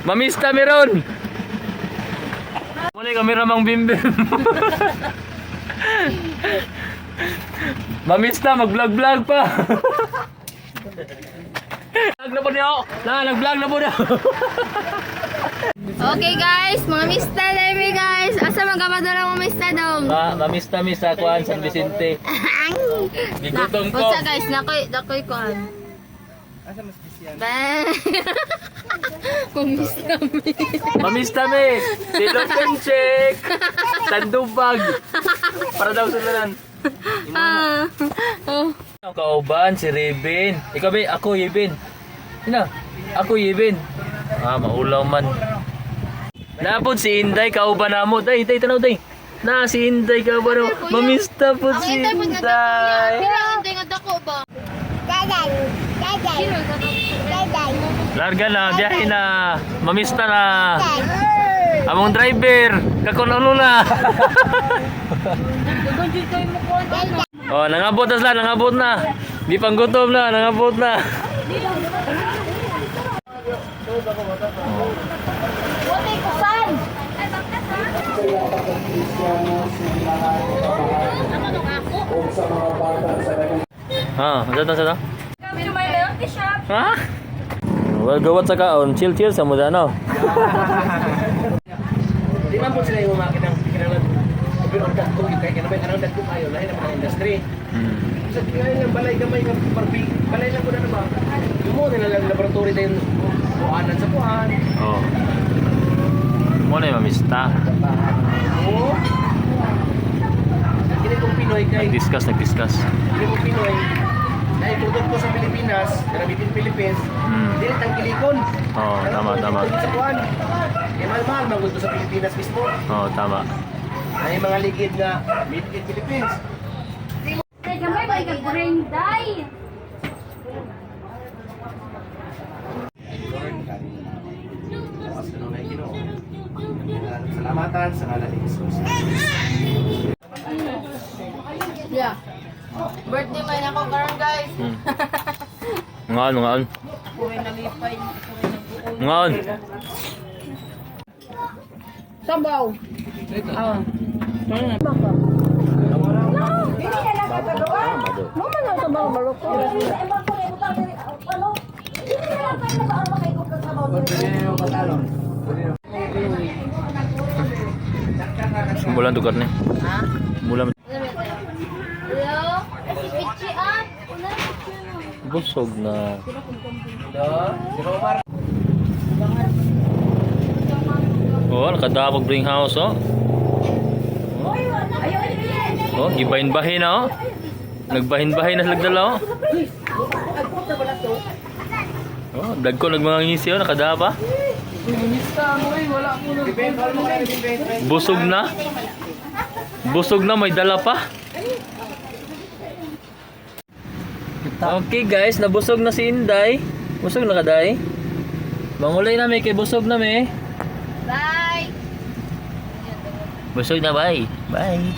Mamista meron. Muna yung kamera mang bimbim. Mamista, mag-vlog-vlog pa. Vlog na po niyo. Na, nag-vlog na po niyo. Okay guys, mga mista lemi guys. Asa man ka padala mga mista dong? Ma, mamista mi sa kuan San Vicente. Gigutom ko. Unsa guys, nakoy nakoy kuan. Asa mas bisyan? Bye. Mamista mi. Mamista mi. Silupin check. Sandubag. Para daw sa tanan. Ah. Oh. Ang kauban si Ribin. Ikaw ba, ako Yibin. Ina, ako Yibin. Ah, maulaw man. Napod si Inday kauban namo. Day, day tanaw day. Na si Inday kauban namo. Mamista po Ang si Inday po nga dako niya. Inday. Pero ang Inday nga dako ba? Sino dako? Larga na, biyahe na. Mamista na. Among driver, kakunulo na. Oh, nangabot na sila, nangabot na. Di panggutom na, nangabot na. Wala kusan. Ha, sa to, sa to? Ha? Well, gawat sa kaon, chill chill sa muda no. Di man po sila yung umakit ng kinanglan. Pero ang dagko yung kay kanang kanang dagko kayo lahi na mga industry. Sa tingnan lang balay gamay nga parbi, balay lang ko na ba. Mo nila lang laboratory tayo buanan sa buwan. Oh. Mo na yung mamista. Oo. Kini kong Pinoy kay Nag-discuss, nag-discuss. kini kong Pinoy. Dahil produkto sa Pilipinas, gamitin Philippines, dili tangkilikon. Oo, tama, tama. Sa buwan. Kaya mahal-mahal man gud sa Pilipinas mismo. Oh, tama. Ay mga ligid nga made in Philippines. Day gamay ba ikag brain day? Bukas ka na Ginoo. Salamatan sa ngalan ni Jesus. Yeah. Birthday man ako karon guys. Ngaon, ngaon. Ngaon. Sabaw. Simulan to karne. Simulan. Hello? Ay, si Pichi ah. Wala Pichi. Busog na. Oh, nakadapag bring house oh. Oh, gibahin-bahin na oh. Nagbahin-bahin na sila dala oh. Oh, dagko nagmangisi ngisi oh, nakadapa. Busog na. Busog na may dala pa. Okay guys, nabusog na si Inday. Busog na ka, Day? Mangulay na mi kay busog na mi. Bye. Busog na, bye. Bye.